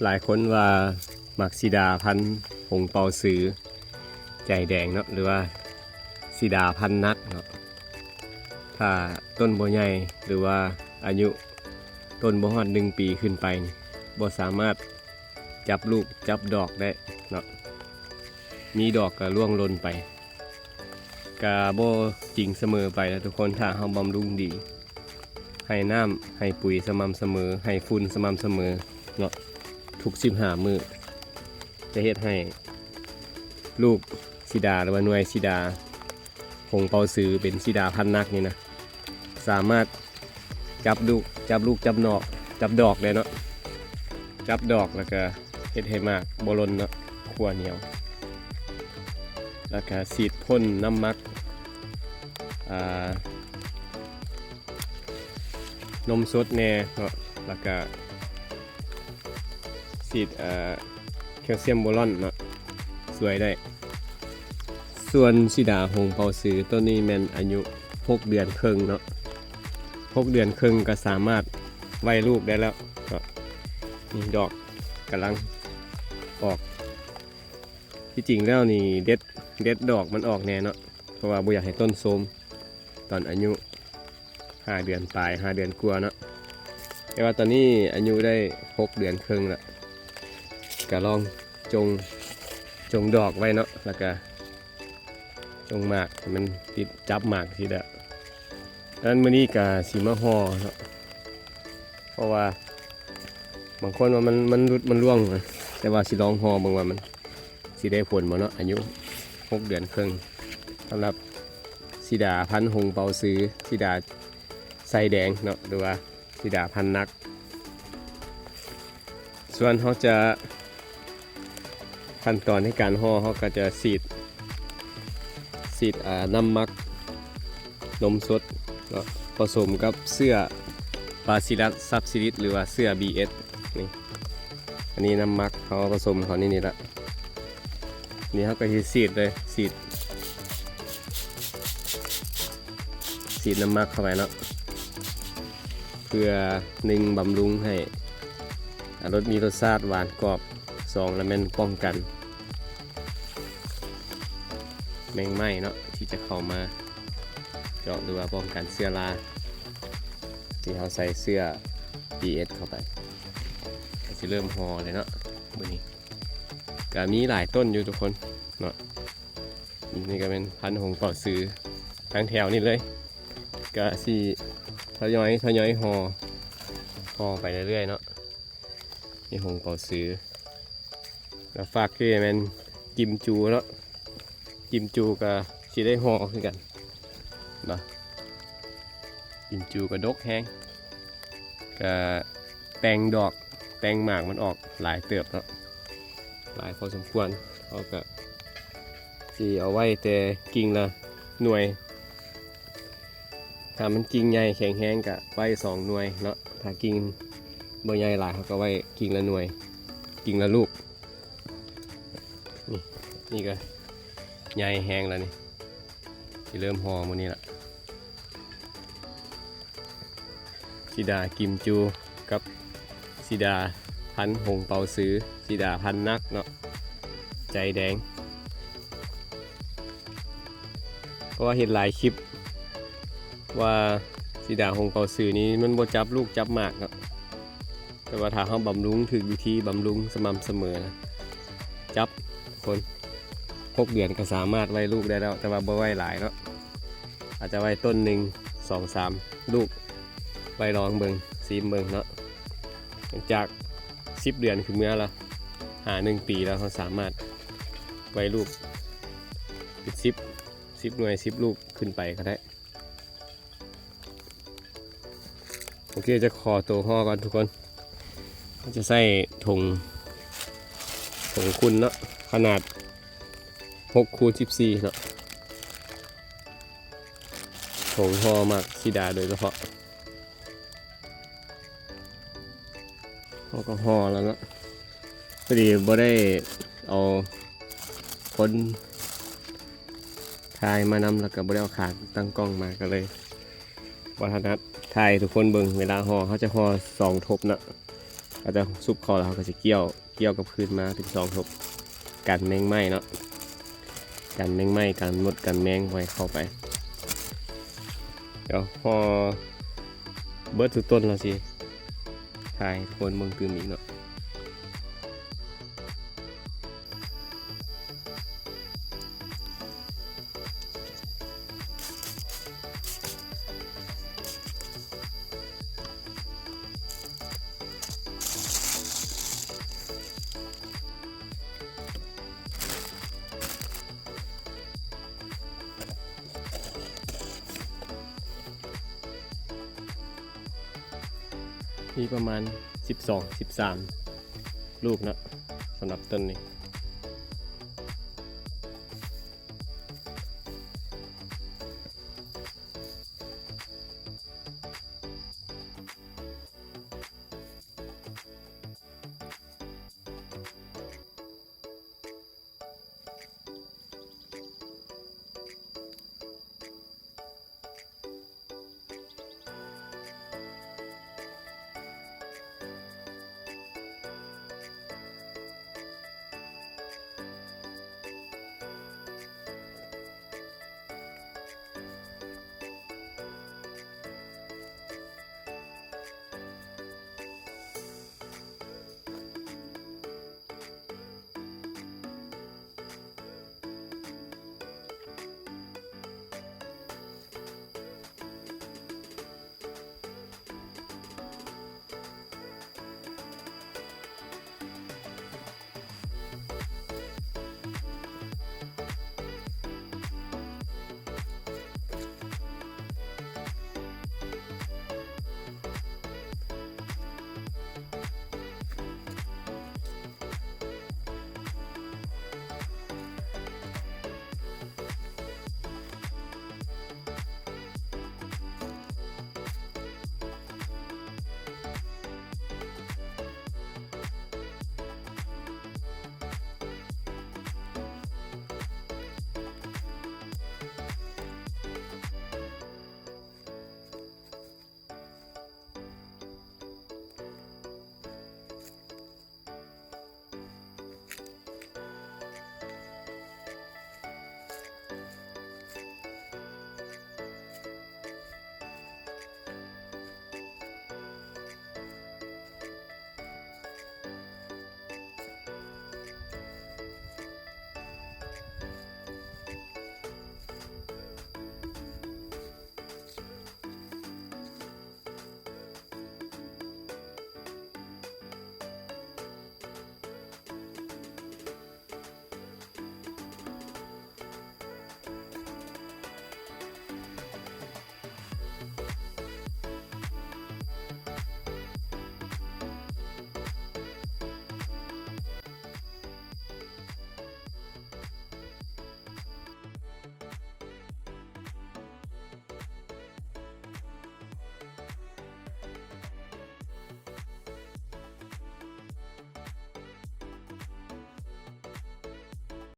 ຫຼາຍຄົນວ່າມັກສີດາພັນຫົງເປົາຊືໃຈແດງເນາະ ຫຼືວ່າສີດາພັນໜັກເນາະ. ຖ້າຕົ້ນບໍ່ໃຫຍ່ ຫຼືວ່າອາຍຸຕົ້ນບໍ່ຮອດໜຶ່ງປີຂຶ້ນໄປນີ້ ບໍ່ສາມາດຈັບລູກຈັບດອກໄດ້ເນາະ, ມີດອກກໍລ່ວງຫຼົ່ນໄປ. ກະບໍ່ຈິງສະເໝີໄປນະທຸກຄົນ. ຖ້າເຮົາບຳລຸງດີ ໃຫ້ນ້ຳໃຫ້ປຸຍສະໝ່ຳສະເໝີ ໃຫ້ຝຸ່ນສະໝ່ຳສະເໝີເນາະ ທຸກສິບຫ້າມື້ ຈະເຮັດໃຫ້ລູກສີດາ ຫຼືວ່າໜ່ວຍສີດາຫົງເປົາຊືເປັນສີດາພັນໜັກນີ້ນະ ສາມາດ ຈັບລູກ ຈັບລູກ ຈັບນອກ ຈັບດອກໄດ້ເນາະ. ຈັບດອກແລ້ວກະເຮັດໃຫ້ໝາກບໍ່ຫຼົ່ນເນາະ, ຂົ້ວໜຽວ. ແລ້ວກະສີດພົ່ນນ້ຳໝັກ ອ່າ ນົມສົດແດ່ເນາະ, ແລ້ວກະສີດ ເອ່ອ ແຄລຊຽມໂບຣອນເນາະ ຊ່ວຍໄດ້. ສ່ວນສີດາຫົງເປົາຊືໂຕນີ້ແມ່ນອາຍຸຫົກເດືອນເຄິ່ງເນາະ, ຫົກເດືອນເຄິ່ງກໍສາມາດໄວ້ລູກໄດ້ແລ້ວເນາະ. ນີ້ດອກກຳລັງອອກ. ທີ່ຈິງແລ້ວນີ້ເດັດ ເດັດດອກມັນອອກແດ່ເນາະ, ເພາະວ່າບໍ່ຢາກໃຫ້ຕົ້ນໂຊມຕອນອາຍຸ ຫ້າເດືອນປາຍ ຫ້າເດືອນກວ່າເນາະ. ແຕ່ວ່າຕອນນີ້ອາຍຸໄດ້ຫົກເດືອນເຄິ່ງລະ, ກະລອງຈົ່ງ ຈົ່ງດອກໄວ້ເນາະ, ແລ້ວກະຈົ່ງໝາກໃຫ້ມັນຕິດ ຈັບໝາກຊິດະ. ອັນນັ້ນມື້ນີ້ກະຊິມາຫໍ່ເນາະ, ເພາະວ່າບາງຄົນວ່າມັນ ມັນຫຼຸດ ມັນລ່ວງ, ແຕ່ວ່າຊິລອງຫໍ່ເບິ່ງວ່າມັນ ຊິໄດ້ຜົນບໍ່ເນາະ. ອາຍຸຫົກເດືອນເຄິ່ງ ສຳລັບສີດາພັນຫົງເປົາຊື, ສີດາໄຊແດງເນາະ ຫຼືວ່າສີດາພັນໜັກ. ສ່ວນເຮົາຈະ ຂັ້ນຕອນໃນການຫໍ່ ເຮົາກໍຈະສີດ ສີດ ອ່າ ນ້ຳໝັກນົມສົດເນາະ ປະສົມກັບເຊື້ອບາຊິລັສຊັບຊິລິດ ຫຼືວ່າເຊື້ອ ບີເອັສ ນີ້. ອັນນີ້ນ້ຳໝັກເຮົາປະສົມເຂົ້າໃນນີ້ລະ. ນີ້ເຮົາກໍຊິສີດເລີຍ ສີດ ສີດນ້ຳໝັກເຂົ້າໄປເນາະ ເພື່ອ ໜຶ່ງ ບຳລຸງໃຫ້ລົດ ມີລົດຊາດຫວານກອບ, ສອງ ລະແມ່ນປ້ອງກັນແມງໄມ້ເນາະ ທີ່ຈະເຂົ້າມາເຈາະ ຫຼືວ່າປ້ອງກັນເຊື້ອລາ ທີ່ເຮົາໃສ່ເຊື້ອ ບີເອັສ ເຂົ້າໄປ. ກໍຊິເລີ່ມຫໍ່ເລີຍເນາະ ມື້ນີ້. ກະມີຫຼາຍຕົ້ນຢູ່ທຸກຄົນເນາະ. ນີ້ກະແມ່ນພັນຫົງເປົາຊື ທັງແຖວນີ້ເລີຍ. ກະຊິທະຍອຍ ທະຍອຍຫໍ່ ຫໍ່ໄປເລື້ອຍໆເນາະ. ນີ້ຫົງເປົາຊື ແລ້ວຟາກທີ່ແມ່ນກິມຈູເນາະ. ກິມຈູກະຊິໄດ້ຫໍ່ຄືກັນເນາະ. ກິມຈູກະດົກແຮງ ກະແຕ່ງດອກແຕ່ງໝາກມັນອອກຫຼາຍເຕີບເນາະ ຫຼາຍພໍສົມຄວນ. ເຮົາກະຊິເອົາໄວ້ແຕ່ກິ່ງລະໜ່ວຍ, ຖ້າມັນກິ່ງໃຫຍ່ແຂງແຮງກະໄວ້ສອງໜ່ວຍເນາະ, ຖ້າກິ່ງບໍ່ໃຫຍ່ຫຼາຍເຮົາກະໄວ້ກິ່ງລະໜ່ວຍ ກິ່ງລະລູກ. ນີ້ ນີ້ກະໃຫຍ່ແຮງລະນີ້ ຊິເລີ່ມຫໍ່ມື້ນີ້ລະ. ສີດາກິມຈູກັບສີດາພັນຫົງເປົາຊື, ສີດາພັນໜັກເນາະ ໃຈແດງ. ເພາະວ່າເຫັນຫຼາຍຄລິບວ່າສີດາຫົງເປົາຊືນີ້ມັນບໍ່ຈັບລູກຈັບໝາກເນາະ. ແຕ່ວ່າຖ້າເຮົາບຳລຸງຖືກວິທີ ບຳລຸງສະໝ່ຳສະເໝີນະ ຈັບຄົນ ຫົກເດືອນກໍສາມາດໄວ້ລູກໄດ້ແລ້ວ, ແຕ່ວ່າບໍ່ໄວ້ຫຼາຍເນາະ, ອາດຈະໄວ້ຕົ້ນໜຶ່ງ ສອງ ສາມລູກ ໄວ້ລອງເບິ່ງ ຊີມເບິ່ງເນາະ. ຫຼັງຈາກສິບເດືອນຂຶ້ນເມືອລະ ຫາໜຶ່ງປີລະ ເຮົາສາມາດໄວ້ລູກເປັນສິບ ສິບໜ່ວຍ ສິບລູກຂຶ້ນໄປກໍໄດ້. ໂອເຄ ຈະຂໍໂຕຫໍ່ກ່ອນທຸກຄົນ. ເຮົາຈະໃຊ້ຖົງ ຖົງຄຸນເນາະ ຂະໜາດຫົກຄູນສິບສີ່ເນາະ, ຖົງຫໍ່ໝາກສີດາໂດຍສະເພາະ. ເຮົາກໍຫໍ່ແລ້ວເນາະ, ພໍດີບໍ່ໄດ້ເອົາຄົນຖ່າຍມານຳ ແລ້ວກໍບໍ່ໄດ້ເອົາຂາຕັ້ງກ້ອງມາ ກໍເລີຍບໍ່ຖະໜັດຖ່າຍໃຫ້ທຸກຄົນເບິ່ງເວລາຫໍ່. ເຮົາຈະຫໍ່ສອງທົບເນາະ, ຫຼັງຈາກສຸກເຂົ້າແລ້ວ ເຮົາກໍຊິກ້ຽວ ກ້ຽວກັບຄືນມາເປັນສອງທົບ ກັນແມງໄມ້ເນາະ ກັນແມງໄມ້ ກັນມົດ ກັນແມງບໍ່ໃຫ້ເຂົ້າໄປ. ດຽວພໍເບິດທຸກຕົ້ນແລ້ວຊິຖ່າຍໃຫ້ທຸກຄົນເບິ່ງຕື່ມອີກເນາະ. ມີປະມານສິບສອງ ສິບສາມລູກເນາະ ສຳລັບຕົ້ນນີ້.